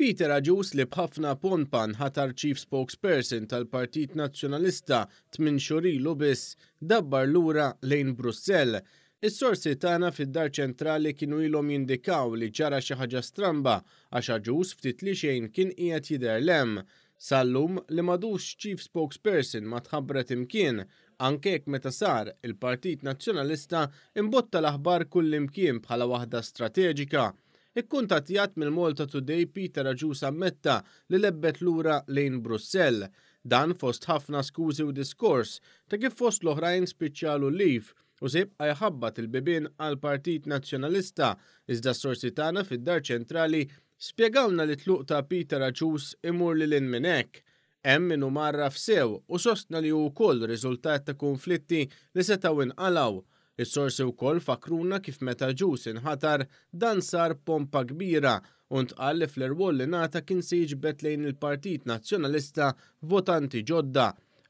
Peter Agius li b'ħafna pompa nħatar Chief Spokesperson tal-Partit Nazzjonalista tmin xhur ilu biss, dabbar lura lejn Brussell. Is-sorsi tagħna fid-Dar Ċentrali kienu ilhom jindikaw li ġara xi ħaġa stramba għax Agius ftit li xejn kien qiegħed jidher 'l hemm. Sal-lum li m'għadux Chief Spokesperson ma tħabbret imkien, anke jekk meta sar, il-Partit Nazzjonalista imbotta l-aħbar kullimkien bħala waħda strateġika. Ikkuntattjat mill-Malta Today Peter Agius ammetta li lebbet lura lejn Brussell. Dan fost ħafna skużi u diskors ta' kif fost l-oħrajn spiċċalu l-leave u se jibqa' jħabbat il-bibien għall-Partit Nazzjonalista iżda s-sorsi tagħna fid-Dar Ċentrali spjegawlna li t-tluq ta' Peter Agius imur lil hinn minn hekk. Hemm min hu mgħarraf sew u sostna li hu wkoll riżultat ta' kunflitti li setgħu inqalgħu. Is-sorsi wkoll fakkruna kif meta Agius inħatar dan sar b'pompa kbira u ntqal li fl-irwol li ngħata kien se jiġbed lejn il-Partit Nazzjonalista votanti ġodda.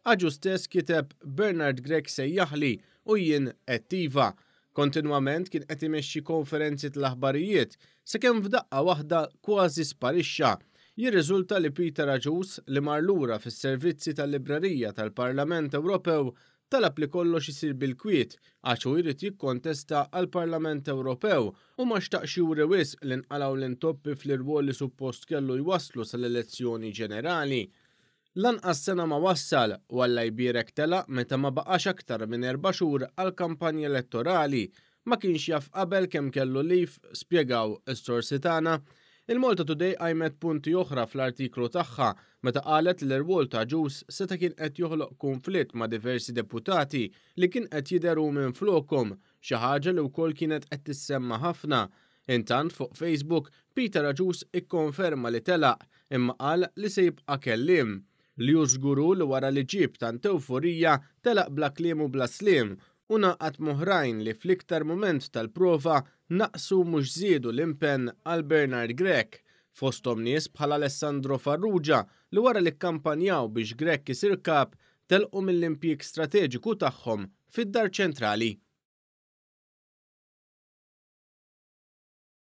Agius stess kiteb Bernard Grech sejjaħli u jien għedt iva. Kontinwament kien qed imexxi konferenzi tal-aħbarijiet, sakemm f'daqqa waħda kważi sparixxa. Jirriżulta li Peter Agius, li mar lura fis-servizzi tal-librerija tal-Parlament Ewropew, talab li kollox isir bil-kwiet għax hu jrid jikkontesta għall-Parlament Ewropew u ma xtaqx juri wisq li nqalgħu l-intoppi fl-irwol li suppost kellu jwasslu sal-elezzjoni ġenerali. Lanqas sena ma wassal u Alla jbierek telaq meta ma baqax aktar minn erba' xhur għall-kampanja elettorali. Ma kienx jaf qabel kemm kellu leave, spjegaw is-sorsi tagħna. Il-Malta Today qajmet punti oħra fl-artiklu tagħha meta qalet li l-irwol ta' Agius seta' kien qed joħloq kunflitt ma' diversi deputati li kien qed jidher hu minflokhom, xi ħaġa li wkoll kienet qed tissemma ħafna. Intant fuq Facebook, Peter Agius ikkonferma li telaq imma qal li se jibqa' kelliem. Li hu żgur hu li wara li ġie b'tant ewforija telaq bla kliem u bla sliem u ngħaqad m'oħrajn li fl-iktar mument tal-prova naqsu mhux żiedu l-impenn għal Bernard Grech. Fosthom nies bħal Alessandro Farrugia li wara li kkampanjaw biex Grech isir kap telqu mill-impjieg strateġiku tagħhom fid-Dar Ċentrali.